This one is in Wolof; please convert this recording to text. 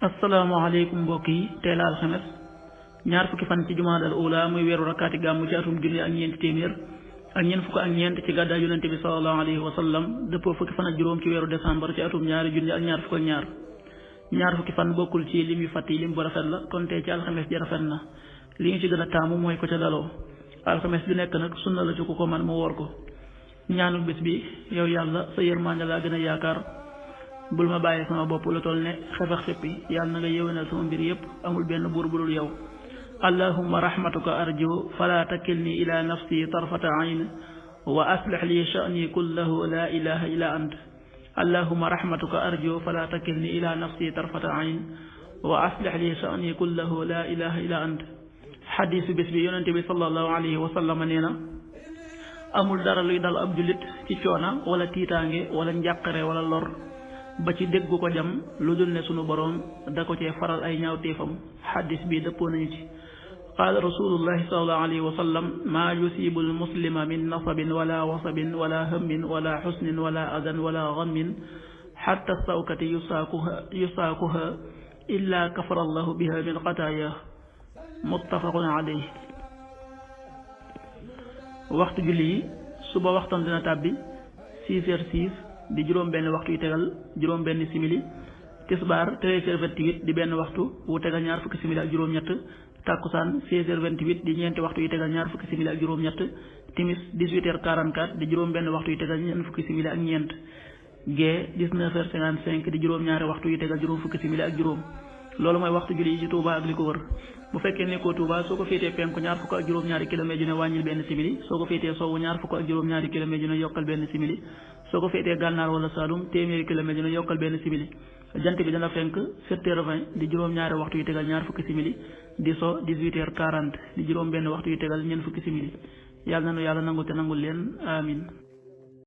asalaamaaleykum mbokk yi teel a alxames ñaar fukki fan ci jumaadal ula muy weeru rakkaati gàmmu ci atum junni ak ñeenti téeméer ak ñeent fukk ak ñeent ci gàddaay yonente bi sallallahu alayhi wa sallam dëppoo fukki fan ak juróom ci weeru décembre ci atum ñaari junni ak ñaar fukk ak ñaar fukki fan bokkul ci lim yu fàtt yi lim bu rafet la kon tey ci alxames ji rafet na li ñu ci gën a taamu mooy ko ca daloo alxames bi nekk nag sunna la ci ku ko man mu woor ko ñaanu bés bi yow yàlla sa yërmande laa gën a yaakaar bul ma bàyyi sama bopp lu toll ne xefax xippi yàlla na nga yéwénal sama mbir yépp amul benn buur bu dul yow allahumma rahmatuka arju fala takilni ila nafsi tarfata ayn wa aslih li sha'ni kullahu la ilaha illa ant allahumma rahmatuka arju fala takilni ila nafsi tarfata ayn wa aslih li sha'ni kullahu la ilaha illa ant xadiisu bés bi yonente bi sallallahu alayhi wa sallam nee na amul dara luy dal ab jullit ci coona wala tiitaange wala njàqare wala lor ba ci déggu ko jam lu dul ne sunu boroom da ko cee faral ay ñaawteefam xaddis bi dëppoo nañu ci qaala rasulullahi sallallahu alayhi wa sallam maa yusibu almuslima min nasabin wala wasabin wala hammin wala xusnin wala adan wala gammin xatta sawkati yusaakuha illa kafara allahu biha min xataaya muttafaqun alayhi waxtu julli yi suba waxtam dina tàbbi 6h06 di juróom benn waxtu yu tegal juróom benn simili tisbaar 13h28 di benn waxtu wu tegal ñaar fukki simili ak juróom ñett takkusaan 16h28 di ñeenti waxtu yu tegal ñaar fukki simili ak juróom ñett timis 18h44 di juróom benn waxtu yu tegal ñeent fukki simili ak ñeent gee 19h55 di juróom ñaari waxtu yu tegal juróom fukki simili ak juróom loolu mooy waxtu julli yi ci Touba ak li ko wër bu fekkee nekkoo Touba soo ko féetee penku ñaar fukk ak juróom-ñaari kilomètre ju ne wàññil benn simili soo ko féetee sowwu ñaar fukk ak juróom-ñaari kilomètre ju ne yokkal benn simili soo ko féetee gànnaar wala Saalum téeméeri kilomètre ju ne yokkal benn simili jant bi dana fenk 7h20 di juróom-ñaari waxtu yu tegal ñaar fukki simili di so 18h40 di juróom benn waxtu yu tegal ñeent fukki simili yàlla na nu yàlla nangu te nangul leen amin